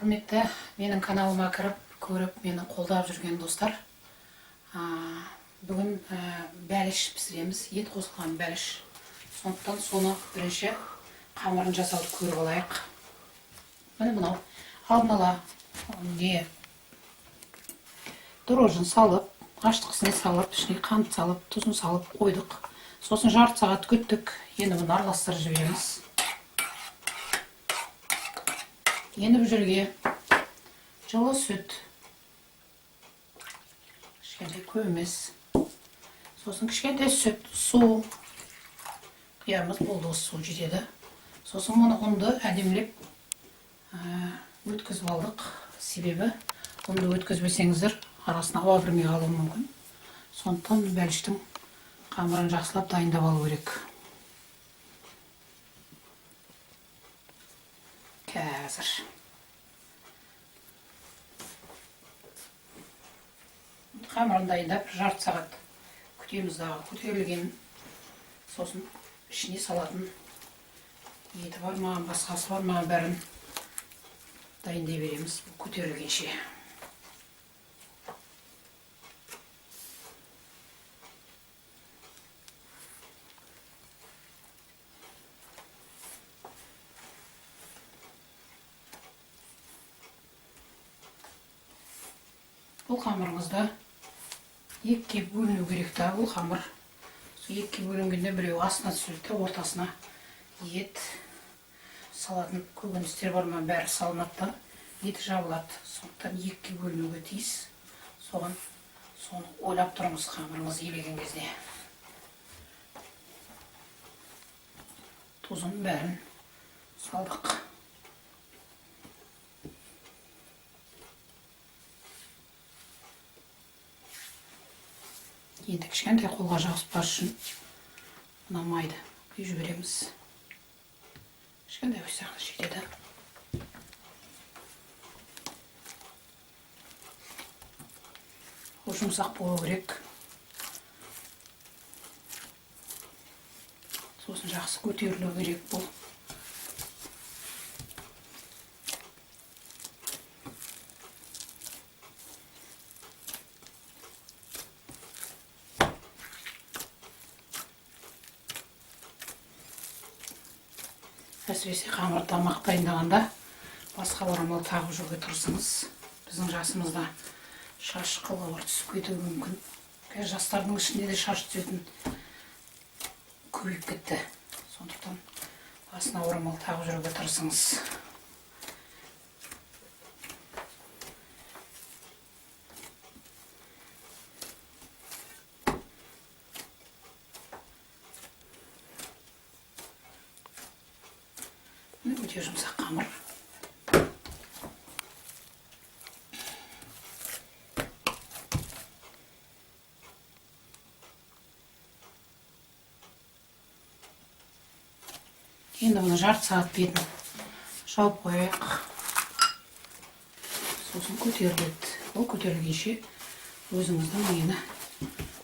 Құрметті менің каналыма кіріп, көріп, мені қолдап жүрген достар, бүгін бәліш пісіреміз, ет қосылған бәліш. Сондықтан соны бірінші қамырын жасауды көріп алайық. Міне мынау алдын ала не дрожжын салып, аштықсыны салып, ішіне қант салып, тұзын салып қойдық. Сосын жарты сағат күттік. Енді бұны араластырып жібереміз. Енді бұл жерге жылы сүт, кішкентай, көп емес. Сосын кішкентай сүт, су құямыз, болды, осы су жетеді. Сосын мұны ұнды әдемілеп өткізіп алдық. Себебі ұнды өткізбесеңіздер, арасына ауа кірмей қалуы мүмкін. Сондықтан бәліштің қамырын жақсылап дайындап алу керек. Қазір қамырын дайындап жарты сағат күтеміз дағы көтерілген. Сосын ішіне салатын еті бар ма, басқасы бар ма, бәрін дайындай береміз бұл көтерілгенше. Бұл қамырыңызды екіге бөліну керек та, бұл қамыр. Сол екіге бөлінгенде біреуі астына түседі де, ортасына ет салатын көкөністер бар ма, бәрі салынады да, еті жабылады. Сондықтан екіге бөлінуге тиіс. Соған соны ойлап тұрыңыз қамырыңыз илеген кезде. Тұзын бәрін салдық. Енді кішкентай қолға жабыспас үшін мына майды құйып жібереміз. Кішкентай құйсақ жетеді. Ол жұмсақ болу керек. Сосын жақсы көтерілу керек бұл. Әсіресе қамыр тамақ дайындағанда басқа орамал тағып жүруге тырысыңыз. Біздің жасымызда шаш қылауыр түсіп кетуі мүмкін. Қазір жастардың ішінде де шаш түсетін көбейіп кетті. Сондықтан басына орамал тағып жүруге тырысыңыз. Өте жұмсақ қамыр. Енді бұны жарты сағат бетін жауып қояйық. Сосын көтеріледі. Ол көтерілгенше өзіңіздің нені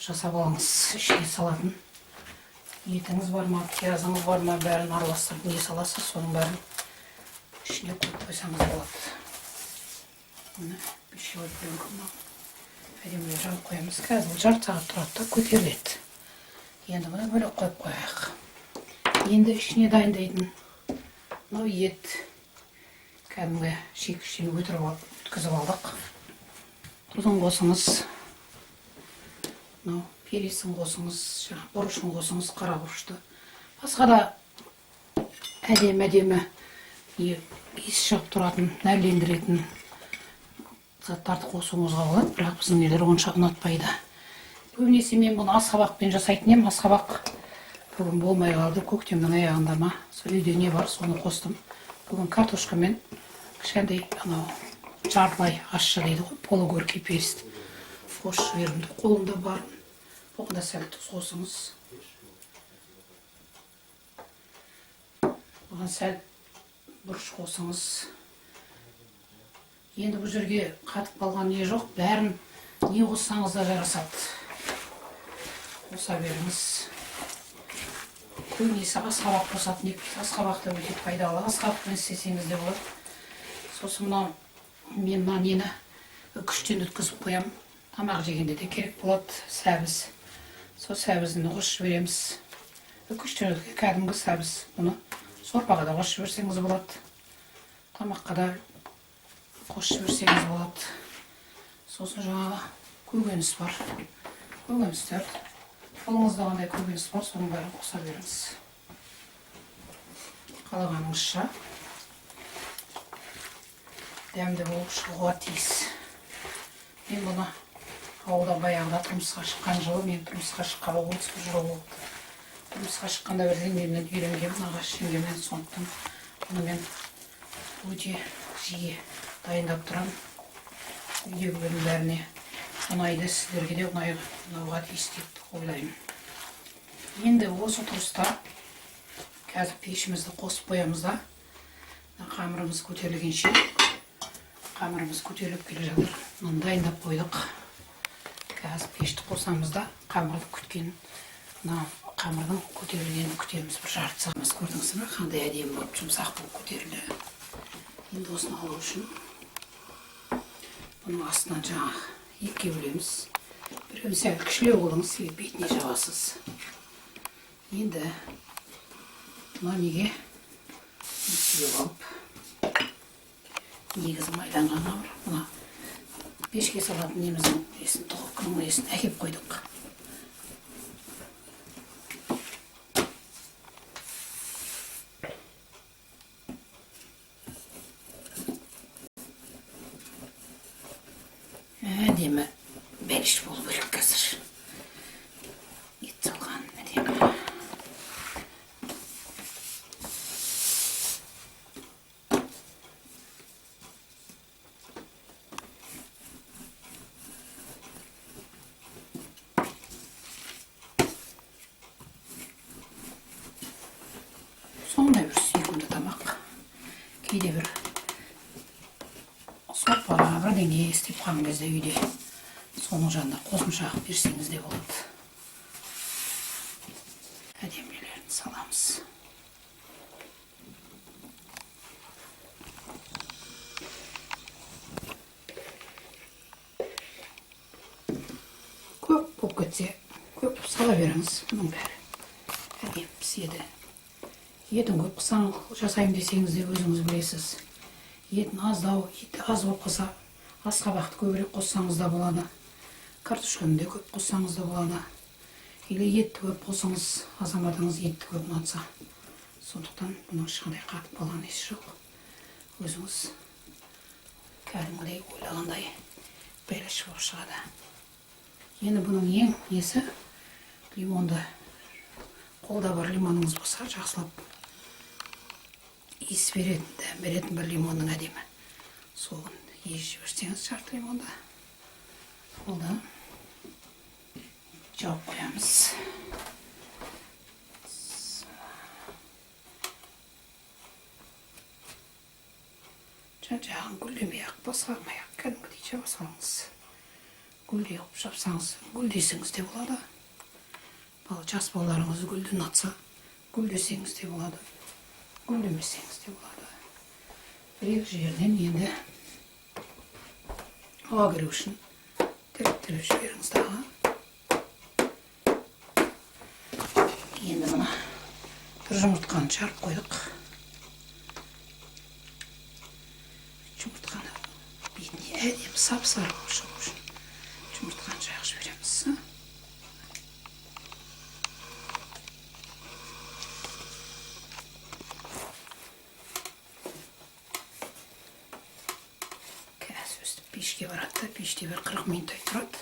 жасап алыңыз. Ішіне салатын етіңіз бар ма, пиязыңыз бар ма, бәрін араластырып не саласыз, соның бәрін ішіне қойып қойсаңыз болады. Міне пищевой пленка мынау. Әдемілеп жауып қоямыз. Қазір бұл жарты сағат тұрады да көтеріледі. Енді бұны бөлек қойып қояйық. Енді ішіне дайындайтын мынау ет. Кәдімгі шекіштен өткізіп алдық. Тұзын қосыңыз. Мынау пересін қосыңыз, жаңа бұрышын қосыңыз, қара бұрышты. Басқа да әдемі-әдемі иіс шығып тұратын, нәрлендіретін заттарды қосуыңызға болады, бірақ біздің үйлер онша ұнатпайды. Көбінесе мен бұны асқабақпен жасайтын едім. Асқабақ бүгін болмай қалды, көктемнің аяғында ма, сол үйде не бар, соны қостым. Бүгін картошкамен кішкентай анау жартылай ащы дейді ғой, полугорький перец қосып жібердім. Қолымда бар. Бұған да сәл тұз қосыңыз. Бұған сәл бұрыш қосыңыз. Енді бұл жерге қатып қалған не жоқ, бәрін не қоссаңыз да жарасады. Қоса беріңіз. Көбінесе асқабақ қосатын едік. Асқабақ та өте пайдалы. Асқабақпен істесеңіз де болады. Сосын мынау мен мына нені күштен өткізіп қоямын. Тамақ жегенде де керек болады сәбіз. Сол сәбізін қосып жібереміз. Күштен өткен кәдімгі сәбіз. Бұны сорпаға да қосып жіберсеңіз болады. Тамаққа да қосып жіберсеңіз болады. Сосын жаңағы көкөніс бар. Көкөністер. Қолыңызда қандай көкөніс бар, соның бәрін қоса беріңіз. Қалағаныңызша дәмді болып шығуға тиіс. Мен бұны ауылда баяғыда тұрмысқа шыққан жылы, мен тұрмысқа шыққалы 31 жыл болды. Тұрмысқа шыққанда бір жеңгемнен үйренгенмін, нағашы жеңгемнен, сондықтан бұны мен өте жиі дайындап тұрамын. Үйдегілердің бәріне ұнайды, сіздерге де ұнауға тиіс деп ойлаймын. Енді осы тұрыста қазір пешімізді қосып қоямыз да, қамырымыз көтерілгенше, қамырымыз көтеріліп келе жатыр. Мынаны дайындап қойдық. Қазір пешті қосамыз да, қамырды күткен, мына қамырдың көтерілгенін күтеміз бір жарты сағат. Көрдіңіз бе, қандай әдемі болып, жұмсақ болып көтерілді. Енді осыны алу үшін бұның астынан жаңағы екіге бөлеміз. Біреуін сәл кішілеу қылыңыз, себебі бетіне жабасыз. Енді мына неге сүйеп алып, негізі майланған қамыр. Мына пешке салатын неміздің несін, духовканың несін әкеп қойдық. Әдемі бәліш болу керек қазір. Ет салған әдемі. Сондай бір сүйкімді тамақ. Кейде бір сорпа бірдеңе істеп қалған кезде үйде соның жанына қосымша қылып берсеңіз де болады. Әдемілерін саламыз. Көп болып кетсе, көп сала беріңіз. Бұның бәрі әдемі піседі. Етін көп қысаң жасаймын десеңіз де өзіңіз білесіз. Етін аздау, еті аз болып қалса, асқабақты көбірек қоссаңыз да болады. Картошканы да көп қоссаңыз да болады. Или етті көп қосыңыз, азаматыңыз етті көп ұнатса. Сондықтан бұның ешқандай қатып қалған несі жоқ. Өзіңіз кәдімгідей ойлағандай бәліш болып шығады. Енді бұның ең несі лимонды. Қолда бар лимоныңыз болса, жақсылап иіс беретін, дәм беретін бір лимонның әдемі. Соғын езіп жіберсеңіз жарты лимонды. Болды. Жауып қоямыз. Жан-жағын гүлдемей-ақ, басқармай-ақ, кәдімгідей жаба салыңыз. Гүлдей қылып жапсаңыз, гүлдесеңіз де болады. Жас балаларыңыз гүлді ұнатса, гүлдесеңіз де болады, гүлдемесеңіз де болады. Бір екі жерінен енді ауа кіру үшін тіліп-тіліп жіберіңіз дағы. Енді мына бір жұмыртқаны жарып қойдық. Жұмыртқаны бетіне әдемі сап-сары болып шығу үшін жұмыртқаны жағып жібереміз. Қазір өстіп пешке барады да, пеште бір 40 минуттай тұрады.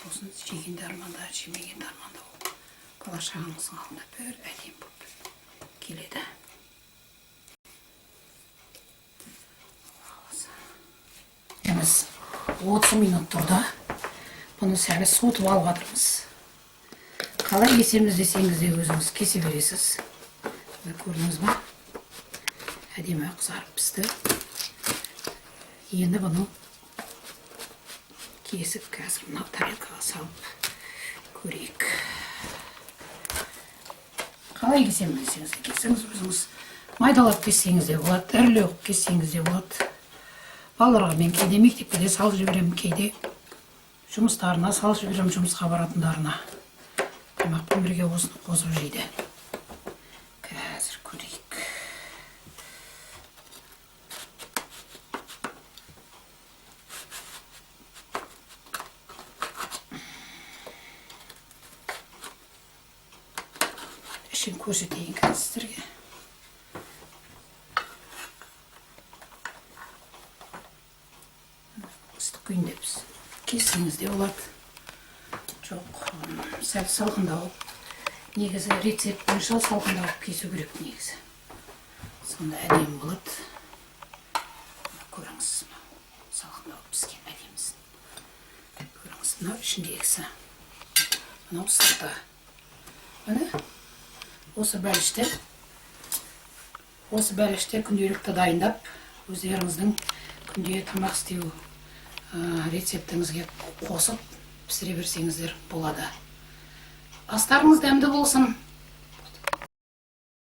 Сосын жегенде арманда, жемегенде арманда болып, бала шағаңыздың алдында бір әдемі болып келеді. Біз 30 минут тұрды. Бұны сәл суытып алып жатырмыз. Қалай кесеміз десеңіз де өзіңіз кесе бересіз. Мына көрдіңіз ба? Әдемі қызарып пісті. Енді бұны кесіп қазір мына тарелкаға салып көрейік. Қалай кесеміз десеңіз де кесіңіз, өзіңіз Майдалап кессеңіз де болады, ірілеу қылып кессеңіз де болады. Балаларға мен кейде мектепке де салып жіберемін, кейде жұмыстарына салып жіберемін, жұмысқа баратындарына. Тамақпен бірге осыны қосып жейді. Қазір көрейік. Ішін көрсетейін қазір сіздерге. Ыстық күйінде кессеңіз де болады. Жоқ, сәл салқындау. Негізі рецепт бойынша салқындау кесу керек негізі. Сонда әдемі болады. Көріңіз, салқындау піскен әдемісін. Көріңіз, мынау ішіндегісі. Мынау сырты. Міне, осы бәлішті күнделікті дайындап, өздеріңіздің күнде тамақ істеу рецептіңізге қосып пісіре берсеңіздер болады. Астарыңыз дәмді болсын.